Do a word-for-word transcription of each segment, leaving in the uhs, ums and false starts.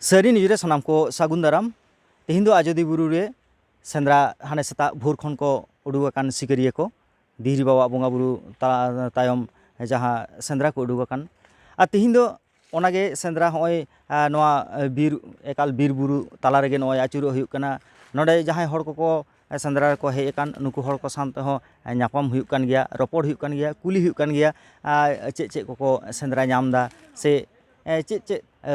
ᱥᱟᱹᱨᱤ ᱱᱤᱭᱩᱡᱽ ᱨᱮ ᱥᱟᱱᱟᱢ ᱠᱚ ᱥᱟᱹᱜᱩᱱ ᱫᱟᱨᱟᱢ᱾ ᱛᱮᱦᱮᱧ ᱫᱚ ᱟᱡᱚᱫᱤᱭᱟᱹ ᱵᱩᱨᱩ ᱨᱮ ᱥᱮᱸᱫᱽᱨᱟ, ᱦᱟᱱᱮ ᱥᱮᱛᱟᱜ ᱵᱷᱳᱨ ᱠᱷᱚᱱ ᱠᱚ ᱩᱰᱩᱠ ᱟᱠᱟᱱ ᱥᱤᱠᱟᱹᱨᱤᱭᱟᱹ ᱠᱚ, ᱫᱷᱤᱨᱤ ᱵᱟᱵᱟᱣᱟᱜ ᱵᱚᱸᱜᱟ ᱵᱩᱨᱩ ᱛᱟ-, ᱛᱟᱭᱚᱢ ᱡᱟᱦᱟᱸ ᱥᱮᱸᱫᱽᱨᱟ ᱠᱚ ᱩᱰᱩᱠ ᱟᱠᱟᱱ᱾ ᱟᱨ ᱛᱮᱦᱮᱧ ᱫᱚ ᱚᱱᱟᱜᱮ ᱥᱮᱸᱫᱽᱨᱟ, ᱦᱚᱸᱜᱼᱚᱭ, ᱟ, ᱱᱚᱣᱟ, ᱟ, ᱵᱤᱨ, ᱮᱠᱟᱞ ᱵᱤᱨ ᱵᱩᱨᱩ ᱛᱟᱞᱟ ᱨᱮᱜᱮ ᱱᱚᱜᱼᱚᱭ ᱟᱹᱪᱩᱨᱚᱜ ᱦᱩᱭᱩᱜ ᱠᱟᱱᱟ᱾ ᱱᱚᱰᱮ ᱡᱟᱦᱟᱸᱭ ᱦᱚᱲ ᱠᱚᱠᱚ, ᱟ, ᱥᱮᱸᱫᱽᱨᱟ ᱨᱮᱠᱚ ᱦᱮᱡ ᱟᱠᱟᱱ, ᱱᱩᱠᱩ ᱦᱚᱲ ᱠᱚ ᱥᱟᱶ ᱛᱮᱦᱚᱸ, ᱟ, ᱧᱟᱯᱟᱢ ᱦᱩᱭᱩᱜ ᱠᱟᱱ ᱜᱮᱭᱟ, ᱨᱚᱯᱚᱲ ᱦᱩᱭᱩᱜ ᱠᱟᱱ ᱜᱮᱭᱟ, ᱠᱩᱞᱤ ᱦᱩᱭᱩᱜ ᱠᱟᱱ ᱜᱮᱭᱟ, ᱟ, ᱪᱮᱫ ᱪᱮᱫ ᱠᱚᱠᱚ ᱥᱮᱸᱫᱽᱨᱟ ᱧᱟᱢ ᱮᱫᱟ, ᱥᱮ, ᱮ, ᱪᱮᱫ ᱪᱮᱫ, ᱮ,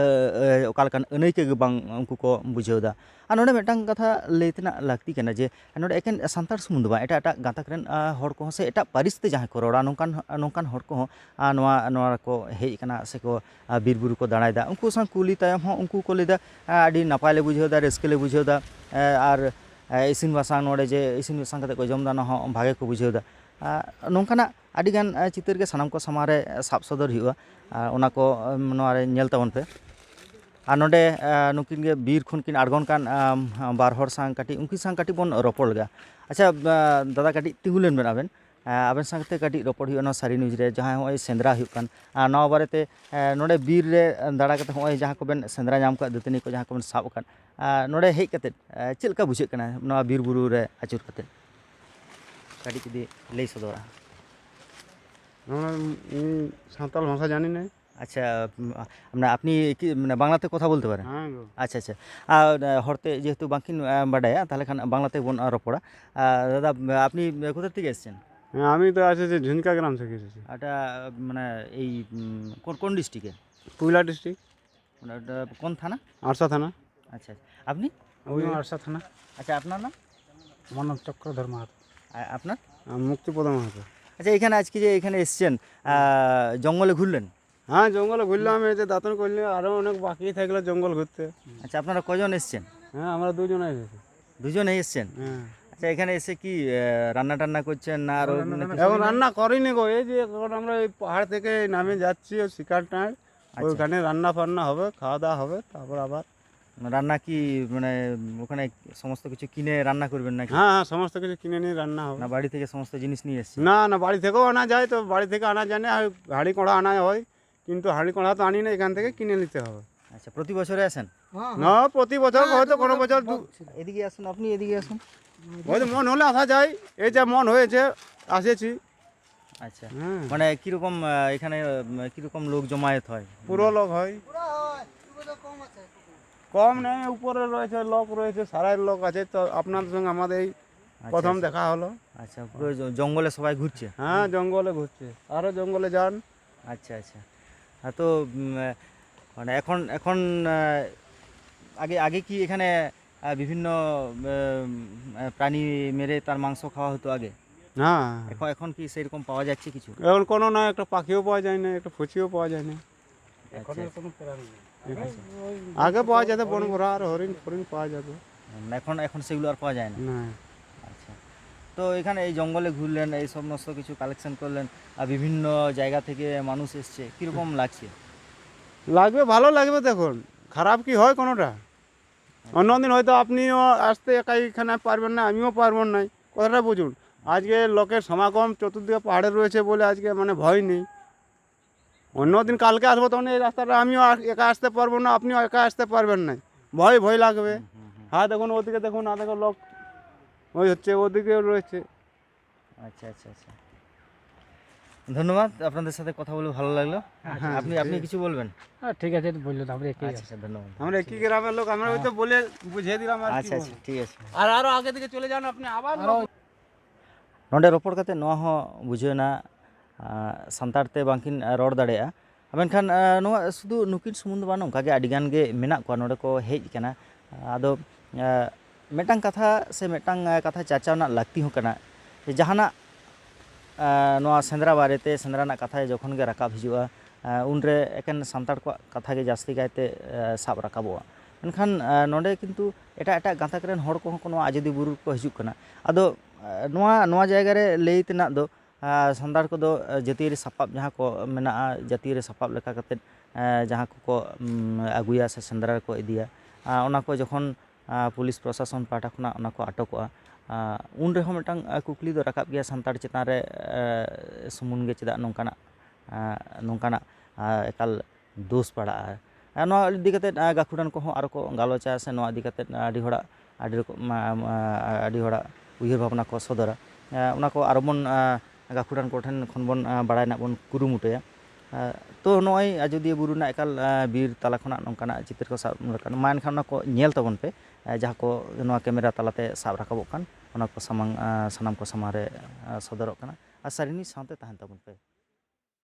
ᱮ, ᱚᱠᱟ ᱞᱮᱠᱟᱱ ᱟᱹᱱᱟᱹᱭᱠᱟᱹ ᱜᱮ ᱵᱟᱝ ᱩᱱᱠᱩ ᱠᱚ ᱵᱩᱡᱷᱟᱹᱣ ᱮᱫᱟ᱾ ᱟᱨ ᱱᱚᱰᱮ ᱢᱤᱫᱴᱟᱝ ᱠᱟᱛᱷᱟ ᱞᱟᱹᱭ ᱛᱮᱱᱟᱜ ᱞᱟᱹᱠᱛᱤ ᱠᱟᱱᱟ ᱡᱮ, ᱱᱚᱰᱮ ᱮᱠᱮᱱ ᱥᱟᱱᱛᱟᱲ ᱥᱩᱢᱩᱝ ᱫᱚ ᱵᱟᱝ, ᱮᱴᱟᱜ ᱮᱴᱟᱜ ᱜᱟᱛᱟᱠ ᱨᱮᱱ, ᱟ, ᱦᱚᱲ ᱠᱚᱦᱚᱸ ᱥᱮ ᱮᱴᱟᱜ ᱯᱟᱹᱨᱤᱥ ᱛᱮ ᱡᱟᱦᱟᱸᱭ ᱠᱚ ᱨᱚᱲᱟ, ᱱᱚᱝᱠᱟᱱ, ᱱᱚᱝᱠᱟᱱ ᱦᱚᱲ ᱠᱚᱦᱚᱸ, ᱟ, ᱱᱚᱣᱟ, ᱱᱚᱣᱟ ᱠᱚ ᱦᱮᱡ ᱟᱠᱟᱱᱟ ᱥᱮᱠᱚ, ᱟ, ᱵᱤᱨ ᱵᱩᱨᱩ ᱠᱚ ᱫᱟᱬᱟᱭᱮᱫᱟ᱾ ᱩᱱᱠᱩ ᱥᱟᱶ ᱠᱩᱞᱤ ᱛᱟᱭᱚᱢ ᱦᱚᱸ ᱩᱱᱠᱩ ᱠᱚ ᱞᱟᱹᱭᱫᱟ, ᱟ, ᱟᱹᱰᱤ ᱱᱟᱯᱟᱭ ᱞᱮ ᱵᱩᱡᱷᱟᱹᱣ ᱮᱫᱟ, ᱨᱟᱹᱥᱠᱟᱹ ᱞᱮ ᱵᱩᱡᱷᱟᱹᱣ ᱮᱫᱟ, ᱮ, ᱟᱨ, ᱮ, ᱤᱥᱤᱱ ᱵᱟᱥᱟᱝ, ᱱᱚᱰᱮ ᱡᱮ ᱤᱥᱤᱱ ᱵᱟᱥᱟᱝ ᱠᱟᱛᱮ ᱠᱚ ᱡᱚᱢ ᱮᱫᱟ, ᱚᱱᱟ ᱦᱚᱸ ᱵᱷᱟᱜᱮ ᱠᱚ ᱵᱩᱡᱷᱟᱹᱣ ᱮᱫᱟ᱾ ᱟ, ᱱᱚᱝᱠᱟᱱᱟᱜ ᱟᱹᱰᱤᱜᱟᱱ, ᱟ, ᱪᱤᱛᱟᱹᱨ ᱜᱮ ᱥᱟᱱᱟᱢ ᱠᱚ ᱥᱟᱢᱟᱝ ᱨᱮ, ᱟ, ᱥᱟᱵ ᱥᱚᱫᱚᱨ ᱦᱩᱭᱩᱜᱼᱟ᱾ ᱟ, ᱚᱱᱟ ᱠᱚ, ᱮᱢ, ᱱᱚᱣᱟ ᱨᱮ ᱧᱮᱞ ᱛᱟᱵᱚᱱ ᱯᱮ᱾ ᱟᱨ ᱱᱚᱰᱮ, ᱟ, ᱱᱩᱠᱤᱱ ᱜᱮ ᱵᱤᱨ ᱠᱷᱚᱱ ᱠᱤᱱ ᱟᱬᱜᱚᱱ ᱠᱟᱱ, ᱟᱢ, ᱵᱟᱨ ᱦᱚᱲ ᱥᱟᱶ ᱠᱟᱹᱴᱤᱡ, ᱩᱱᱠᱤᱱ ᱥᱟᱶ ᱠᱟᱹᱴᱤᱡ ᱵᱚᱱ ᱨᱚᱯᱚᱲ ᱞᱮᱜᱟ᱾ ᱟᱪᱪᱷᱟ, ᱟ, ᱫᱟᱫᱟ, ᱠᱟᱹᱴᱤᱡ ᱛᱤᱸᱜᱩ ᱞᱮᱱ ᱵᱮᱱ ᱟᱵᱮᱱ᱾ ᱟ, ᱟᱵᱮᱱ ᱥᱟᱶ ᱠᱟᱛᱮ ᱠᱟᱹᱴᱤᱡ ᱨᱚᱯᱚᱲ ᱦᱩᱭᱩᱜᱼᱟ ᱱᱚᱣᱟ ᱥᱟᱹᱨᱤ ᱱᱤᱭᱩᱡᱽ ᱨᱮ, ᱡᱟᱦᱟᱸ ᱦᱚᱸᱜᱼᱚᱭ ᱥᱮᱸᱫᱽᱨᱟ ᱦᱩᱭᱩᱜ ᱠᱟᱱ᱾ ᱟᱨ ᱱᱚᱣᱟ ᱵᱟᱨᱮᱛᱮ, ᱟ, ᱱᱚᱰᱮ ᱵᱤᱨ ᱨᱮ ᱫᱟᱬᱟ ᱠᱟᱛᱮ ᱦᱚᱸᱜᱼᱚᱭ ᱡᱟᱦᱟᱸ ᱠᱚᱵᱮᱱ ᱥᱮᱸᱫᱽᱨᱟ ᱧᱟᱢ ᱠᱟᱜ, ᱫᱟᱹᱛᱟᱹᱱᱤ ᱠᱚ ᱡᱟᱦᱟᱸ ᱠᱚᱵᱮᱱ ᱥᱟᱵ ᱟᱠᱟᱫ, ᱟ, ᱱᱚᱰᱮ ᱦᱮᱡ ᱠᱟᱛᱮ, ᱟ, ᱪᱮᱫ ᱞᱮᱠᱟ ᱵᱩᱡᱷᱟᱹᱜ ᱠᱟᱱᱟ ᱱᱚᱣᱟ ᱵᱤᱨ ᱵᱩᱨᱩ ᱨᱮ ᱟᱹᱪᱩᱨ ᱠᱟᱛᱮ? ᱠᱟᱹᱴᱤᱡ ᱡᱩᱫᱤ ᱞᱟᱹᱭ ᱥᱚᱫᱚᱨᱟ᱾ ᱱᱚᱣᱟ, ᱤᱧ ᱥᱟᱱᱛᱟᱲ ᱵᱷᱟᱥᱟ ᱡᱟᱹᱱᱤ ᱱᱟᱹᱧ᱾ আচ্ছা, উম, আ-, মানে আপনি কি, মানে, বাংলাতে কথা বলতে পারেন? হ্যাঁ গো। আচ্ছা, আচ্ছা। আ, আ, ᱦᱚᱲᱛᱮ ᱡᱮᱦᱮᱛᱩ ᱵᱟᱝᱠᱤᱱ, ᱟ, ᱵᱟᱰᱟᱭᱟ, ᱛᱟᱦᱚᱞᱮ ᱠᱷᱟᱱ ᱵᱟᱝᱞᱟᱛᱮ ᱵᱚᱱ, ᱟ, ᱨᱚᱯᱚᱲᱟ᱾ ᱟ, ᱫᱟᱫᱟ, ᱟ, আপনি কোথা থেকে এসেছেন? হ্যাঁ, আমি তো আছি যে ঝিনকা গ্রাম থেকে এসেছি। এটা, মানে, এই, উম, কোন, কোন ডিস্ট্রিক্টে? পুইলা ডিস্ট্রিক্ট। মানে, ওটা কোন থানা? আরসা থানা। আচ্ছা, আচ্ছা। আপনি? আমিও আরসা থানা। আচ্ছা, আপনার নাম? আমার নাম চক্রধর মাহাতো। আর আপনার? আমি মুক্তিপদ মাহাতো। আচ্ছা, এখানে আজকে যে এখানে এসছেন, আহ, জঙ্গলে ঘুরলেন? হ্যাঁ, জঙ্গলে ঘুরলাম, এই যে দাঁতন করলে, আরো অনেক বাকি থাকলো জঙ্গল ঘুরতে। আচ্ছা, আপনারা কজন এসছেন? হ্যাঁ, আমরা দুজন এসেছি। দুজনেই এসছেন? হ্যাঁ। আচ্ছা, এখানে এসে কি, আহ, রান্না টান্না করছেন না আরো এখন রান্না অন্য টান্না কিছু? এখন রান্না করিনি গো, এই যে এখন আমরা এই পাহাড় থেকে নামে যাচ্ছি, ওই শিকার টাইম, আচ্ছা। ওইখানে রান্না ফান্না হবে, খাওয়া দাওয়া হবে, তারপর আবার রান্না কি, মানে, ওখানে সমস্ত কিছু কিনে রান্না করবেন নাকি? হ্যাঁ, হ্যাঁ, সমস্ত কিছু কিনে নিয়ে রান্না হবে। না, বাড়ি থেকে সমস্ত জিনিস নিয়ে এসছেন? না, না, বাড়ি থেকেও আনা যায়, তো বাড়ি থেকে আনা যায় না, আর হাঁড়ি কড়া আনা হয়, কিন্তু হাঁড়ি কড়া তো আনি না, এখান থেকে কিনে নিতে হবে। আচ্ছা, প্রতি বছরে আসেন? হ্যাঁ, হ্যাঁ। না, প্রতি বছর হ্যাঁ, হয়তো কোনো বছর দু- বলছিল। এদিকে আসুন, আপনি এদিকে আসুন। হয়তো মন হলে আসা যায়, এই যে মন হয়েছে, আসেছি। আচ্ছা। হুম। মানে কিরকম, আহ, এখানে, উম, কিরকম লোক জমায়েত হয়? পুরো লোক হয়। পুরো হয়, শুধু তো কম আছে। কম নেই, উপরে রয়েছে, লোক রয়েছে, সারাই লোক আছে। তো আপনাদের সঙ্গে আমাদের এই আচ্ছা, প্রথম আচ্ছা। দেখা হলো। আচ্ছা, পুরো জ-, জঙ্গলে সবাই ঘুরছে? হ্যাঁ, জঙ্গলে ঘুরছে, আরও জঙ্গলে যান। আচ্ছা, আচ্ছা। হ্যাঁ, তো, উম, আহ, মানে এখন, এখন, আহ, আগে, আগে কি এখানে, আহ, বিভিন্ন, উম, আহ, প্রাণী মেরে তার মাংস খাওয়া হতো আগে? হ্যাঁ। এখন, এখন কি সেরকম পাওয়া যাচ্ছে কিছু? এখন কোনো না, একটা পাখিও পাওয়া যায় না, একটা ফুচিও পাওয়া যায় না। আচ্ছা, আচ্ছা। আগে পাওয়া যেত বন ঘোড়া আর হরিণ ফরিণ পাওয়া যেত। এখন, এখন সেগুলো আর পাওয়া যায় না? না। আচ্ছা। তো এখানে এই জঙ্গলে ঘুরলেন, এই সমস্ত কিছু কালেকশন করলেন, আর বিভিন্ন জায়গা থেকে মানুষ এসছে, কীরকম লাগছে? লাগবে, ভালো লাগবে। দেখুন, খারাপ কি হয় কোনোটা? অন্যদিন হয়তো আপনিও আসতে একাই এখানে পারবেন না, আমিও পারবো না, কথাটা বুঝুন। আজকে লোকের সমাগম চতুর্দিকে পাহাড়ে রয়েছে বলে আজকে মানে ভয় নেই। অন্যদিন কালকে আসবো, তখন এই রাস্তাটা আমিও আস-, একা আসতে পারবো না, আপনিও একা আসতে পারবেন না, ভয় ভয় লাগবে। হুম, হুম, হুম। হ্যাঁ, দেখুন, ওদিকে দেখুন, না দেখো, লোক ওই হচ্ছে, ওদিকেও রয়েছে। আচ্ছা, আচ্ছা, আচ্ছা। ধন্যবাদ, আপনাদের সাথে কথা বলে ভালো লাগলো। হ্যাঁ, আপনি, আপনি ঠিক। কিছু বলবেন? হ্যাঁ, ঠিক আছে, বললো তো, আমরা একই আচ্ছা, আচ্ছা, ধন্যবাদ। আমরা একই গ্রামের লোক, আমরা হয়তো বলে বুঝিয়ে দিলাম আর কি আচ্ছা, আচ্ছা, বলবো। ঠিক আছে। আর আরো আগে দিকে চলে যান আপনি, আবার আরো লোক ᱱᱚᱰᱮ ᱨᱚᱯᱚᱲ ᱠᱟᱛᱮ ᱱᱚᱣᱟ ᱦᱚᱸ ᱵᱩᱡᱷᱟᱹᱣ ᱮᱱᱟ, ᱟᱸ, ᱥᱟᱱᱛᱟᱲ ᱛᱮ ᱵᱟᱝᱠᱤᱱ, ᱟᱸ, ᱨᱚᱲ ᱫᱟᱲᱮᱭᱟᱜᱼᱟ᱾ ᱢᱮᱱᱠᱷᱟᱱ, ᱟᱸ, ᱱᱚᱣᱟ ᱥᱩᱫᱷᱩ ᱱᱩᱠᱤᱱ ᱥᱩᱢᱩᱝ ᱫᱚ ᱵᱟᱝ, ᱱᱚᱝᱠᱟ ᱜᱮ ᱟᱹᱰᱤ ᱜᱟᱱ ᱜᱮ ᱢᱮᱱᱟᱜ ᱠᱚᱣᱟ ᱱᱚᱰᱮ ᱠᱚ ᱦᱮᱡ ᱟᱠᱟᱱᱟ᱾ ᱟᱫᱚ, ᱟᱸ, ᱢᱤᱫᱴᱟᱝ ᱠᱟᱛᱷᱟ ᱥᱮ ᱢᱤᱫᱴᱟᱝ, ᱟᱸ, ᱠᱟᱛᱷᱟ ᱪᱟᱨᱪᱟᱣ ᱨᱮᱱᱟᱜ ᱞᱟᱹᱠᱛᱤ ᱦᱚᱸ ᱠᱟᱱᱟ᱾ ᱡᱟᱦᱟᱱᱟᱜ, ᱟᱸ, ᱱᱚᱣᱟ ᱥᱮᱸᱫᱽᱨᱟ ᱵᱟᱨᱮᱛᱮ, ᱥᱮᱸᱫᱽᱨᱟ ᱨᱮᱱᱟᱜ ᱠᱟᱛᱷᱟ ᱡᱚᱠᱷᱚᱱ ᱜᱮ ᱨᱟᱠᱟᱵ ᱦᱤᱡᱩᱜᱼᱟ, ᱟᱸ, ᱩᱱᱨᱮ ᱮᱠᱮᱱ ᱥᱟᱱᱛᱟᱲ ᱠᱚᱣᱟᱜ ᱠᱟᱛᱷᱟ ᱜᱮ ᱡᱟᱹᱥᱛᱤ ᱠᱟᱭᱛᱮ, ᱟᱸ, ᱥᱟᱵ ᱨᱟᱠᱟᱵᱚᱜᱼᱟ᱾ ᱢᱮᱱᱠᱷᱟᱱ, ᱟᱸ, ᱱᱚᱰᱮ ᱠᱤᱱᱛᱩ ᱮᱴᱟᱜ ᱮᱴᱟᱜ ᱜᱟᱛᱟᱠ ᱨᱮᱱ ᱦᱚᱲ ᱠᱚᱦᱚᱸ ᱠᱚ ᱱᱚᱣᱟ ᱟᱡᱚᱫᱤᱭᱟᱹ ᱵᱩᱨᱩ ᱨᱮᱠᱚ ᱦᱤᱡᱩᱜ ᱠᱟᱱᱟ᱾ ᱟᱫᱚ, ᱟᱸ, ᱱᱚᱣᱟ, ᱱᱚᱣᱟ ᱡᱟᱭᱜᱟ ᱨᱮ ᱞᱟᱹᱭ ᱛᱮᱱᱟᱜ ᱫᱚ, ᱟᱨ ᱥᱟᱱᱛᱟᱲ ᱠᱚᱫᱚ, ᱮ, ᱡᱟᱹᱛᱤᱭᱟᱹᱨᱤ ᱥᱟᱯᱟᱵ ᱡᱟᱦᱟᱸ ᱠᱚ ᱢᱮᱱᱟᱜᱼᱟ, ᱡᱟᱹᱛᱤᱭᱟᱹᱨᱤ ᱥᱟᱯᱟᱵ ᱞᱮᱠᱟ ᱠᱟᱛᱮᱫ, ᱮ, ᱡᱟᱦᱟᱸ ᱠᱚᱠᱚ, ᱩᱢ, ᱟᱹᱜᱩᱭᱟ ᱥᱮ ᱥᱮᱸᱫᱽᱨᱟ ᱨᱮᱠᱚ ᱤᱫᱤᱭᱟ, ᱟᱨ ᱚᱱᱟ ᱠᱚ ᱡᱚᱠᱷᱚᱱ, ᱟᱨ ᱯᱩᱞᱤᱥ ᱯᱨᱚᱥᱟᱥᱚᱱ ᱯᱟᱦᱴᱟ ᱠᱷᱚᱱᱟᱜ ᱚᱱᱟ ᱠᱚ ᱟᱴᱚᱠᱚᱜᱼᱟ, ᱟᱨ ᱩᱱ ᱨᱮᱦᱚᱸ ᱢᱤᱫᱴᱟᱝ, ᱟᱨ ᱠᱩᱠᱞᱤ ᱫᱚ ᱨᱟᱠᱟᱵ ᱜᱮᱭᱟ ᱥᱟᱱᱛᱟᱲ ᱪᱮᱛᱟᱱ ᱨᱮ, ᱮ, ᱥᱩᱢᱩᱱ ᱜᱮ ᱪᱮᱫᱟᱜ ᱱᱚᱝᱠᱟᱱᱟᱜ, ᱟᱨ ᱱᱚᱝᱠᱟᱱᱟᱜ, ᱟᱨ ᱮᱠᱟᱞ ᱫᱳᱥ ᱯᱟᱲᱟᱜᱼᱟ? ᱟᱨ ᱱᱚᱣᱟ ᱤᱫᱤ ᱠᱟᱛᱮᱫ, ᱟᱨ ᱜᱟᱹᱠᱷᱩᱲᱟᱱ ᱠᱚᱦᱚᱸ ᱟᱨᱚ ᱠᱚ ᱜᱟᱞᱚᱪᱟ, ᱥᱮ ᱱᱚᱣᱟ ᱤᱫᱤ ᱠᱟᱛᱮᱫ ᱟᱹᱰᱤ ᱦᱚᱲᱟᱜ, ᱟᱹᱰᱤ ᱨᱚᱠᱚᱢ, ᱟᱹᱰᱤ ᱦᱚᱲᱟᱜ ᱩᱭᱦᱟᱹᱨ ᱵᱷᱟᱵᱽᱱᱟ ᱠᱚ ᱥᱚᱫᱚᱨᱟ᱾ ᱟᱨ ᱚᱱᱟ ᱠᱚ ᱟᱨᱚ ᱵᱚᱱ, ᱟᱨ ᱜᱟᱹᱠᱷᱩᱲᱟᱱ ᱠᱚᱴᱷᱮᱱ ᱠᱷᱚᱱ ᱵᱚᱱ, ᱟᱨ ᱵᱟᱲᱟᱭ ᱨᱮᱱᱟᱜ ᱵᱚᱱ ᱠᱩᱨᱩᱢᱩᱴᱩᱭᱟ᱾ ᱟᱨ ᱛᱚ, ᱱᱚᱜᱼᱚᱭ ᱟᱡᱳᱫᱤᱭᱟᱹ ᱵᱩᱨᱩ ᱨᱮᱱᱟᱜ ᱮᱠᱟᱞ, ᱟᱨ ᱵᱤᱨ ᱛᱟᱞᱟ ᱠᱷᱚᱱᱟᱜ ᱱᱚᱝᱠᱟᱱᱟᱜ ᱪᱤᱛᱟᱹᱨ ᱠᱚ ᱥᱟᱵ ᱞᱮᱠᱷᱟᱱ, ᱢᱟ ᱮᱱᱠᱷᱟᱱ ᱚᱱᱟ ᱠᱚ ᱧᱮᱞ ᱛᱟᱵᱚᱱ ᱯᱮ, ᱟᱨ ᱡᱟᱦᱟᱸ ᱠᱚ ᱱᱚᱣᱟ ᱠᱮᱢᱮᱨᱟ ᱛᱟᱞᱟᱛᱮ ᱥᱟᱵ ᱨᱟᱠᱟᱵᱚᱜ ᱠᱟᱱ, ᱚᱱᱟ ᱠᱚ ᱥᱟᱢᱟᱝ, ᱟᱨ ᱥᱟᱱᱟᱢ ᱠᱚ ᱥᱟᱢᱟᱝ ᱨᱮ, ᱟᱨ ᱥᱚᱫᱚᱨᱚᱜ ᱠᱟᱱᱟ᱾ ᱟᱨ ᱥᱟᱹᱨᱤᱱᱤ ᱥᱟᱶᱛᱮ ᱛᱟᱦᱮᱱ ᱛᱟᱵᱚᱱ ᱯᱮ᱾